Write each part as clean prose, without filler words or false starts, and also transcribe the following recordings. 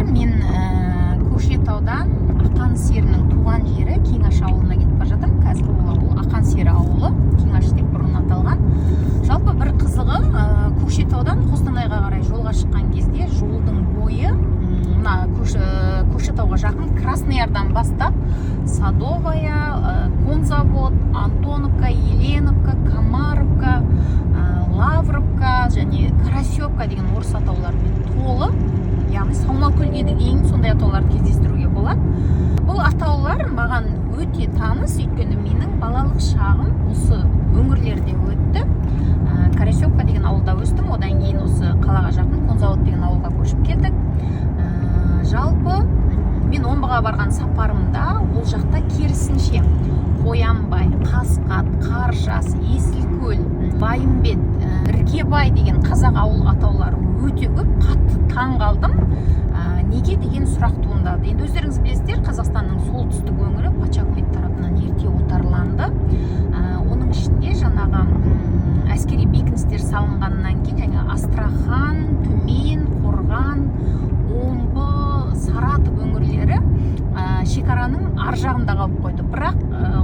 Достар, мен Көкшетаудан Ақан серінің туған жері Кеңаш ауылына кетіп бара жатырмын. Қазір ол ауыл Ақан сері ауылы, Кеңаш деп бұрын аталған. Жалпы бір қызығы, Көкшетаудан Қостанайға қарай жолға шыққан кезде жолдың бойы мына Көкшетауға жақын Красный Ярдан бастап Садовая, Конзавод, Антоновка, Еленовка, Комаровка, Лавровка және Карасевка деген орыс атауларымен толы, яғни Саумалкөлге дейін сондай атауларды кездестіруге болады. Бұл атаулар маған өте таныс, өйткені менің балалық шағым осы өңірлерде өтті. Карасевка деген ауылда өстім, одан кейін осы қалаға жақын Конзавод деген ауылға көшіп келдік. Жалпы, мен Омбыға барған сапарымда ол жақта керісінше Қоянбай, Қасқат, Қаржас, Есілкөл, Байымбет, Іргебай деген қазақ ауыл атаулары өте көп. Қатты таң қалдым. Неге деген сұрақ туындады. Енді өздеріңіз білесіздер, Қазақстанның солтүстік өңірі патша үкіметі тарапынан ерте отарланды. Оның ішінде жаңағы әскери бекіністер салынғаннан кейін жаңа Астрахан, Түмен, Қорған, Омбы, Саратов өңірлері шекараның ар жағында қалып қойды. Бірақ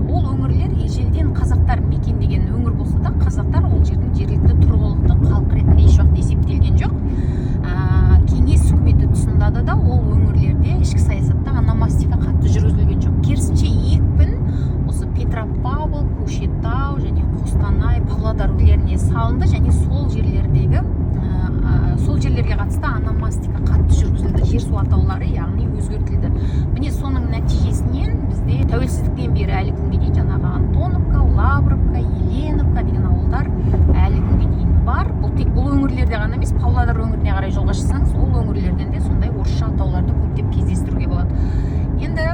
ол өңірлер ежелден қазақтар мекендеген өңір болса да, қазақтар ол жердің жергілікті тұрғылықты халқы ретінде еш уақытта есептелген жоқ. Кеңес үкіметі тұсында да ол өңірлерде ішкі саясатта ономастика қатты жүргізілген жоқ. Керісінше, екпін осы Петропавл, Көкшетау және Қостанай, Павлодар өңірлеріне салынды және сол жерлердегі сол жерлерге қатысты ономастика қатты жүргізілді, жер су атаулары, яғни, өзгертілді. Міне, соның нәтижесінен бізде тәуелсіздіктен бері әлі күнге дейін жаңағы Антоновка, Лавровка, Еленовка деген ауылдар әлі күнге дейін бар. Бұл тек бұл өңірлерде ғана емес, Павлодар өңіріне қарай жолға шықсаңыз, ол өңірлерден де сондай орысша атауларды көптеп кездестіруге болады. Енді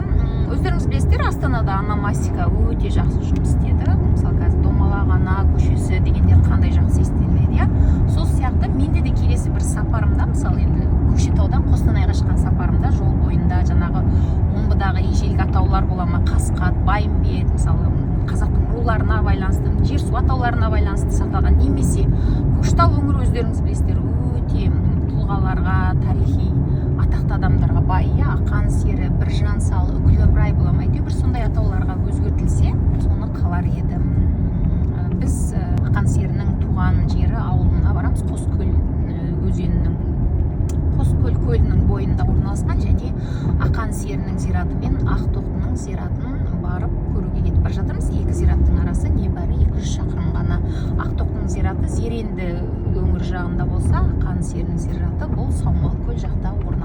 өздеріңіз білесіздер, Астанада ономастика өте жақсы жұмыс істеді. Мысалы, қазір Домалақ ана көшесі дегендер қандай жақсы естіледі, иә. Сол сияқты менде де келесі бір сапарымда, мысалы, енді Көкшетаудан Қостанайға шыққан сапарымда жол бойында жаңағы Омбыдағы ежелгі атаулар бола ма, Қасқат, Байымбет, мысалы, қазақтың руларына байланысты, жер су атауларына байланысты сақталған, немесе Көкшетау өңірі, өздеріңіз білесіздер, өте тұлғаларға, тарихи атақты адамдарға бай, иә. Ақан сері, Біржан сал, Үкілі Ыбырай бола ма, әйтеуір бір сондай атауларға өзгертілсе, соны қалар едім. Біз Ақан серінің туған жері ауылына барамыз. Қоскөл өзенінің, Қоскөл көлінің бойында орналасқан және Ақан серінің зираты мен Ақтоқтының зиратын барып көруге кетіп бара жатырмыз. Екі зираттың арасы небәрі 200 шақырым ғана. Ақтоқтының зираты Зеренді өңір жағында болса, Ақан серінің зираты бұл Саумалкөл жақта.